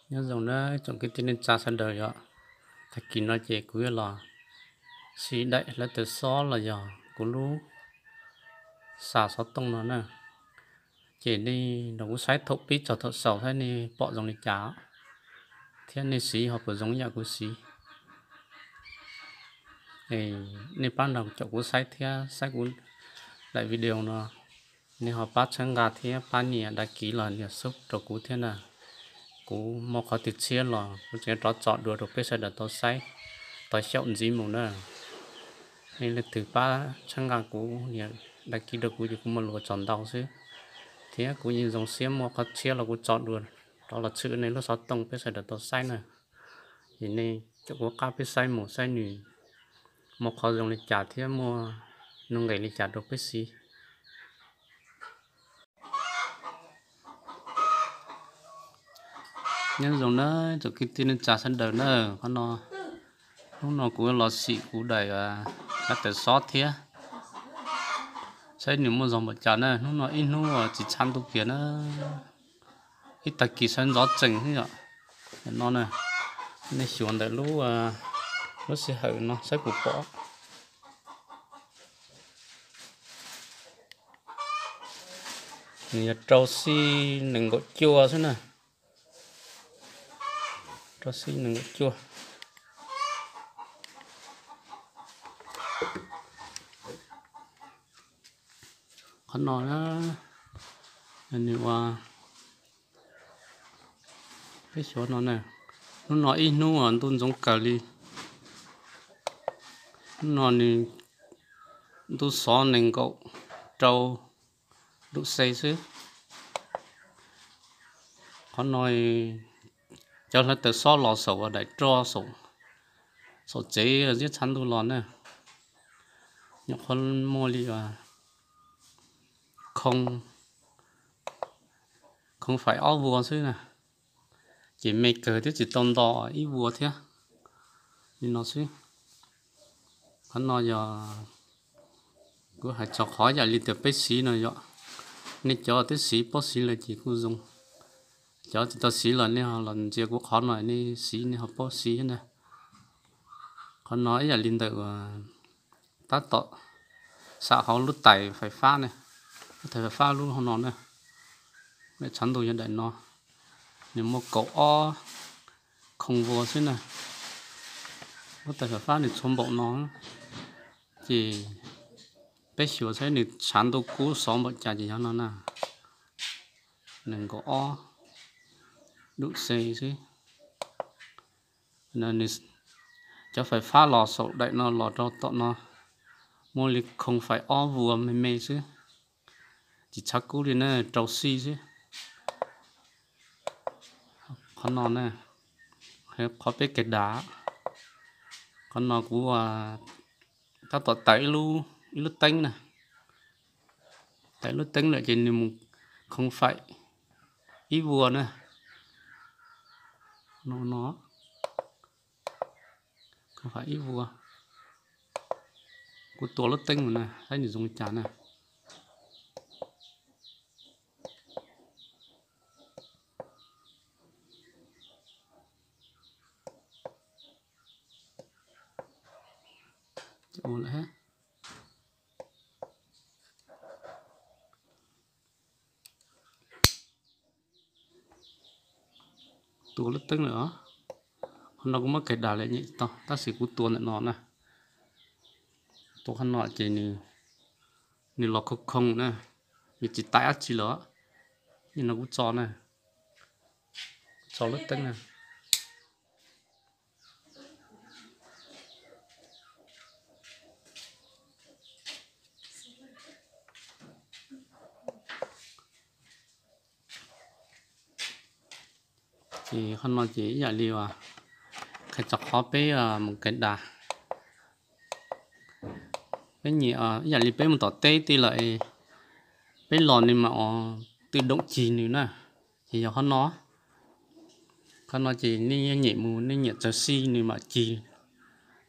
Nyob zoo na tsoom kwv tij neej tsa sawv daws yom. Tag kis no ces kuv yuav los sim daim hlawv taws xob los yog kuv lub xas xov tooj no na. Ces nej nrog kuv saib thaum pib txog thaum xaus saib nej pom zoo li cas, thiab nej siv ho puas zoo ib yam kuv siv. Nej pab nrog caum kuv saib thiab saib kuv daim video no, nej ho pab txhawb nqa thiab pab nias đăng ký los nias sub rau kuv thiab na. Kuv muaj qhov twg tshiab los kuv tseem rov tso dua rau peb sawv daws tau saib, tau xyaum ntxiv mus na. Nej leej twg pab txhawb nqa kuv, nias đăng ký rau kuv ces kuv muaj lus txaus ntau xwb. Thiab kuv yeej zoo siab muaj qhov tshiab los kuv tso dua rov los tshwm nej lub xov tooj peb sawv daws tau saib na. Es nej caum kuv qab peb saib mus saib nws muaj qhov zoo li cas thiab muaj nuj nqis li cas rau peb siv. Nyob zoo na tsoom kwv tij neej tsa sawv daws na, qhov no, hnub no kuv los sim kuv daim hlawv taws xob thiab, saib nws muaj zoo npaum cas na. Hnub no ib hnub tsis tshav ntuj kiag na, ib tag kis sawv ntxov tsees xwb yom. No na, nej xyuas ntawm lub, lub sij hawm no saib puas pom. Nws yog rau xij nees nkaum cuaj xwb na, rau xij nees nkaum cuaj. Qhov no nws ua, peb xyuas no na, hnub no ib hnub ntuj ntxoov kawg li. Hnub no nws ntuj xov nees nkaum rau ntuj xej xwb. Qhov no cov hlawv taws xob los saum daim roj, saum tsev ziab tshav ntuj los na, nyuam qhuav muaj li khoo, khoo faim ob vuag xwb na, ces me kawg thiab tsis tau nto ib vuag thiab. Li no xwb. Qhov no yog kuv hais txog qhov yam li tias peb siv no yom. Nej cov twb siv paub siv lawm ces kuj zoo, cov tsis tau siv los nej ho los ntsia kuv qhov no nej siv nej ho paub siv na. Qhov no ib yam li ntawm tab tom xam hauv lub tais fais fab ne, lub tais fais fab lub hauv no na, daim tshav ntuj yog daim no, nws muaj kaum ob khoo vuag xwb na. Lub tais fais fab nws txhua npaum no, ces peb xyuas saib nws tshav ntuj kub xov npaum cas ces yog no na, nees nkaum ob ntuj xej xwb. Cov fais fab los saum daim no los rau tom no muaj li khoo faim ob vuag me me xwb, tsis tshav kub li na, rau xij xwb. Qhov no na, qhov peb kawg dav. Qhov no kuv tab tom tawm ib lub teeb na, tawm lub teeb lawm ces nws mus khoo faim ib vuag na. No, khoo faim ib vuag. Kuv tua lub teeb mus na saib nws zoo li cas na. Tua lub teeb lawm os. Qhov no kuv muab kais das lawm nyem tsis tau tab sis kuv tua ntawm no na. Tua qhov no ces nws los khoo khoo na, nws tsis tawm dab tsi lawm. Nim no kuv tso na, tso lub teeb na. Ces qhov no ces ib yam li uas qhia txog qhov peb mus kais das, peb nyiam ib yam li peb mus tom teb tid lawm, peb los nws mam ua tw doom cig nws na. Ces yog qhov no, qhov no ces nej nyem mus nej nyiam txawg xij nws mam cig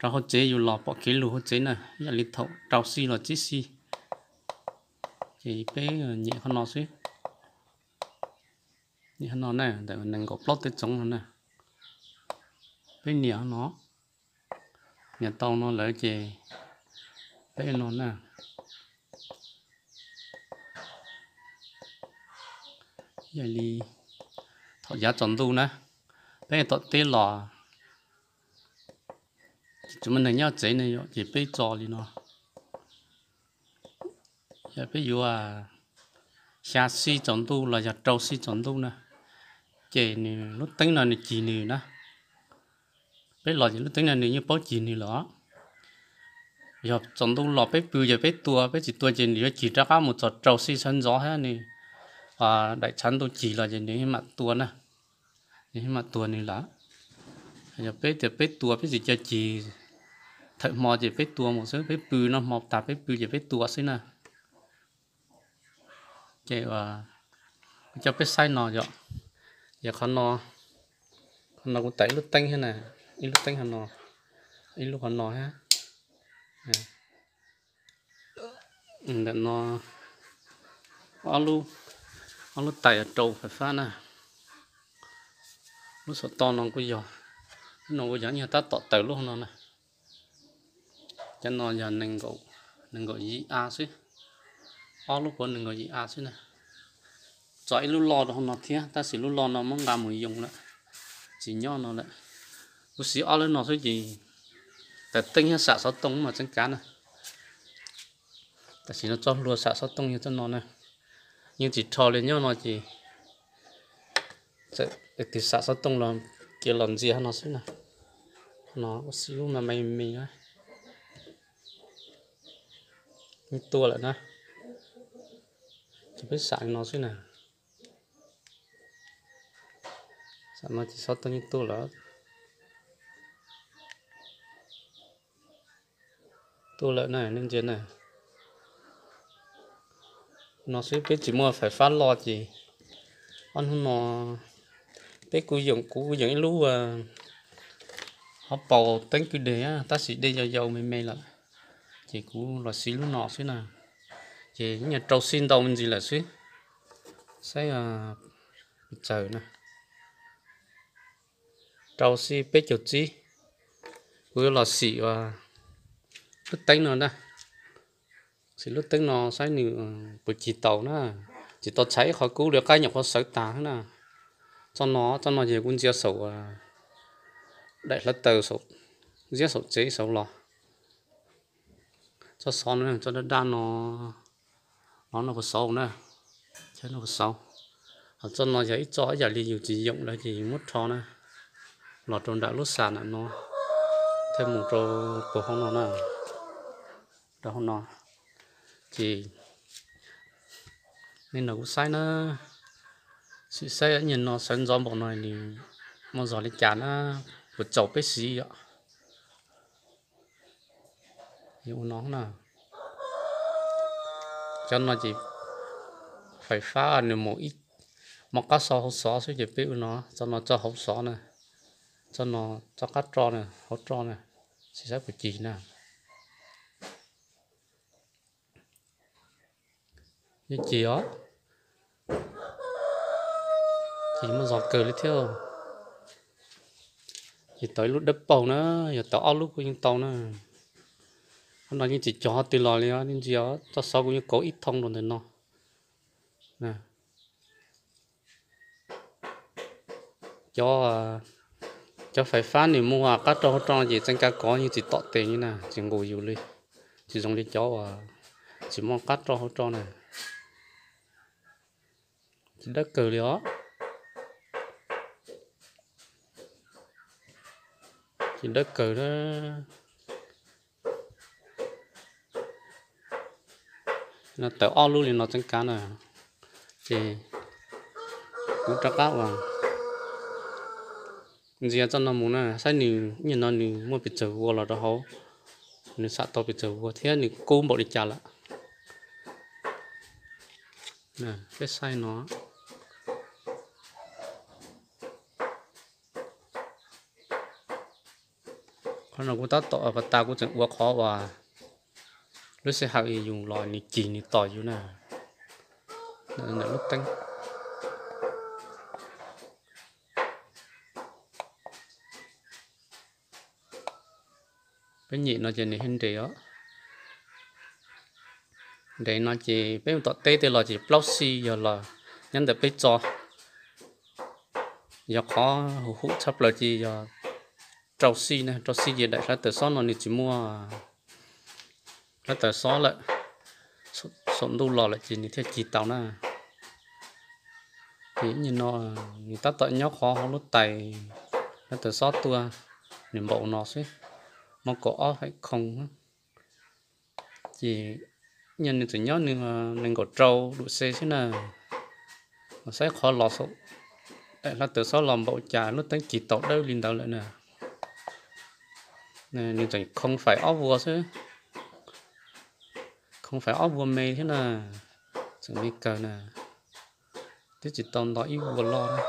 rau hauv tsev, yus los pom kev lug hauv tsev na, ib yam li thaum rau xij los tsib xij. Ces peb nyem qhov no xwb. No na, ntawm nees nkaum plaub teb tsoov no na, peb nias no, nias tau no lawm ces peb no na, yog li thaum yav tsaus ntuj na, peb tom teb los tsis muaj neeg nyob tsev ne, ces peb tso li no. Yog peb yuav xya xij tsaus ntuj los yog rau xij tsaus ntuj na, ces nws lub teeb no nws cig nws na. Peb los ces lub teeb no nws yeej paub cig nws lawm. Yog tsaus ntuj los peb pw ces peb tua, peb tsis tua ces nws yuav cig rov qab mus txog rau xij sawv ntxov thiab nws daim tshav ntuj cig los ces nws mam tua na, nws mam tua nws lawm. Yog peb tias peb tua peb tsis cia cig, thawm hmo ces peb tua mus xwb, peb pw noj hmo tas peb pw ces peb tua xwb na. Ces kuv coj peb saib no yom, yog qhov no, qhov no kuv tawm ib lub teeb thiab na, ib lub teeb qhov no, ib lub qhov no thiab. Ntawm no ob lub tais rau fais fab na. Lub saum toj no kuj yog, lub no kuj yog, yog tab tom tawm lub no na. Cov no yog nees nkaum yim av xwb, ob lub puav nees nkaum yim av xwb na. Tso ib lub loj rau hauv no thiab, tab sis lub loj no muab nqa mus yoo lawm, tsis nyob no lawm. Kuv siv ob lub no xwb ces tawm teeb thiab sam xov tooj mas tseeb kav na. Tam sim no txoj hlua sam xov tooj yog txoj no na, yeej tsis rho li, nyob no ces txawm tig sam xov tooj los cia los ntxias no xwb na. No ua xib lub me me, yeej tuaj lawm na, ces peb sam li no xwb na. Sam no ces xov tooj yeej tuaj lawm. Tuaj lawm na nej ntsia na. No xwb peb tsis muaj fais fab loj ces ob hnub no peb kuj yoom, kuv kuj yoom ib lub hauv paus teeb kwj deg, tab sis dej yau yau me me lawm, ces kuv los siv lub no xwb na. Ces nyuag rau xij ntau me ntsis lawm xwb, saib pes tsawg na. Rau xij peb caug tsib. Kuv yuav los xim lub teeb no na, xim lub teeb no saib nws puas cig taus na. Tsis tau txhais ib qho kub li, qab nyuam qhuav sawv tas na. Txoj no, txoj no ces kuv ntsia saum daim hlawv taws, ziab saum tsev saud los. Txoj xov no, txoj daj daj no, no noj puas xauv na, noj puas xauv. Ho txoj no yog ib txoj ib yam li yus tsis yoom lawm ces yus muab rho na, los rau nram lub xam nam no, thiaj mus rau puag hauv no na, rau hauv no. Ces nej nrog kuv saib na, sim saib ib nyuag no sawv ntxov npaum no nws muaj zog li cas na, puas txaus peb siv yom. Ua no na, cov no ces fais fab nws mus ib, mov qab so hauv xov xwb ces peb ua no, txoj no txoj hauv xov na, txoj no txoj qab roj na, hauv roj na, sim saib puas cig na. Yeej cig os, cig muaj zog kawg li thiab. Ces tau ib lub dawb paug na, yog tau ob lub kuj yeej tau na. Qhov no yeej tsis cog qhov twg los li, nej ntsia txoj xov kuv yeej kauv ib thoo rau ntawm no. Cov, cov fais fab nws muaj qab roj hauv roj ces tseem kov yeej tsis tom tes li na, tsis nqus yus li, tsis zoo li cov uas tsis muaj qab roj hauv roj na. Ces dawb kawg li os. Ces dawb kawg na. No tawm ob lub li no tseem kav na. Ces kuv rov qab uas ntsia txoj no mus na, saib nws nyuag no nws muaj pes tsawg vua los rau hauv, nws xam tau pes tsawg vua thiab nws kub npaum li cas lawm. Peb saib no. Qhov no kuv tab tom pas tas kuv tseem ua qhov uas lub sij hawm yus los nws cig nws tos yus na. Ntawm lub teeb, Peb nyem no ces nws thiaj nres os. Nres no ces peb mus tom teb tej los ces plaub xij yog los nyob ntawm peb tso. Yog qhov huv huv tshaj plaws ces yog rau xij na, rau xij ces daim hlawv taws xob no nws tsis muaj hlawv taws xob lawm, saum ntuj los lawm ces nws thiaj cig tau na. Ces ib nyuag no nws tab tom nyob qhov hauv lub tais hlawv taws xob tuaj, nws npaum no xwb, muaj kaum ob feem khoo. Ces ib nyuag nws tseem nyob nws nees nkaum rau dum C xwb na. Saib qhov los saum daim hlawv taws xob los npaum cas lub teeb cig taus dawb li ntawd lawm na. Nws tseem khoo faim ob vuas xwb, khoo faim ob vuas me thiab na, tseem me kawg na, twb tsis tau nto ib vuas loj na.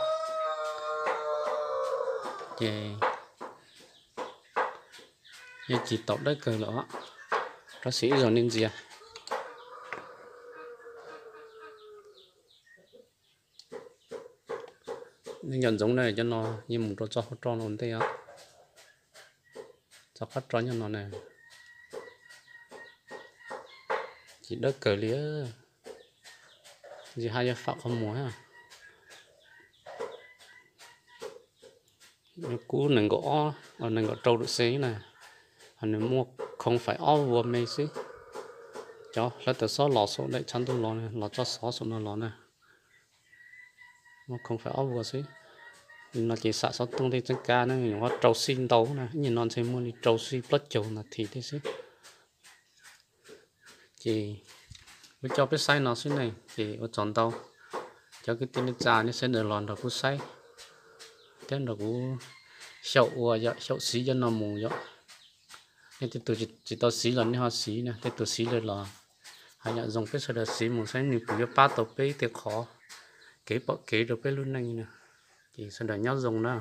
Ces yeej cig taus dawb kawg lawm os. Rov xim ib zaug nej ntsia. Nej nco ntsoov na, cov no yeej mus rau txoj qab roj no ua ntej os. Txoj qab roj nyob no na, cig dawb kawg li. Ntsis haj yog fam qhov muag. Nws kub nees nkaum ob, nees nkaum rau dum C na, ho nws muaj khoo faim ob vuas me xwb. Cov hlawv taws xob los saum daim tshav ntuj los, los tso xov saum no los na, muaj khoo faim ob vuas xwb. No ces xam xov tooj tej txeeb kab na, nyuam qhuav rau xij ntau na, ib nyuag no ntshe muaj li rau xij plaub caug nas this tej xwb. Ces kuv coj peb saib no xwb ne, ces ua tsaug ntau. Cov kwv tij neej tsa nej sawv daws los nrog kuv saib thiab nrog kuv xyaum ua yom, xyaum siv cov no mus yom. Nej tej tus tsis tau siv los nej ho siv na, tej tus siv lawm los haj yam zoo peb sawv daws siv mus saib nws puas yuav pab tau peb tej qhov kev pom kev rau peb lub neej na. Ces sawv daws nyob zoo na.